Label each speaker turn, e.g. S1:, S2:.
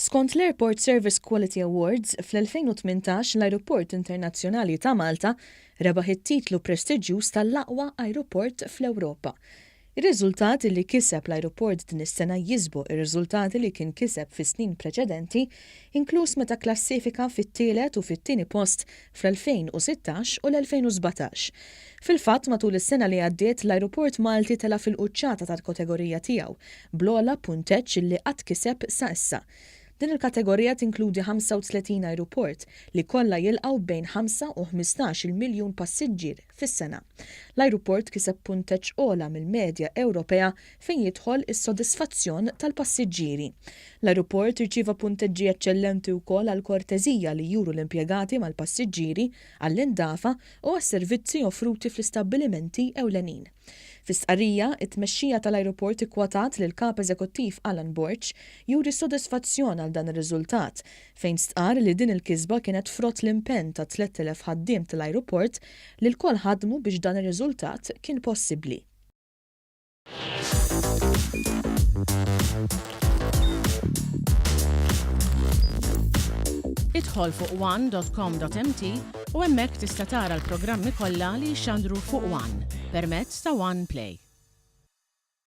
S1: Skont l-Airport Service Quality Awards, fl-2018 l-Ajruport Internazzjonali ta' Malta rebaħ it-titlu prestiġjuż tal-aqwa ajruport fl-Ewropa. Ir-riżultati li kiseb l-ajruport din is-sena jisboq ir-riżultati li kien kiseb fis-snin preċedenti, inkluż meta kklassifika fit-tielet u fit-tieni post fl-2016 u l-2017. Fil-fatt, matul is-sena li għaddiet, l-ajruport Malti tela' fil-quċċata tal-kategorija tiegħu, bl-ogħla punteġġ li qatt kiseb sa issa. Din il-kategorija tinkludi 35 ajruport li kollha jilqgħu bejn ħamsa u 15-il miljun passiġġier fis-sena. L-ajruport kiseb punteġġ ogħla mill-medja Ewropea fejn jidħol is-sodisfazzjon tal-passiġġieri. L-ajruport irċieva punteġġi eċċellenti wkoll għall-korteżija li juru l-impjegati mal-passiġġieri, għall-indafa u għas-servizzi offruti fl-istabbilimenti ewlenin. Fi stqarrija, it-tmexxija tal-ajruport ikkwotat lill-Kap Eżekuttiv Alan Borg juri sodisfazzjon għal dan ir-riżultat, fejn stqarr li din il-kisba kienet frott l-impenn tat-3,000 ħaddiem tal-ajruport li lkoll ħadmu biex dan ir-riżultat kien possibbli.
S2: Idħol fuq one.com.mt u hemmhekk tista' tara l-programmi kollha li jixxandru fuq One permezz ta' One Play.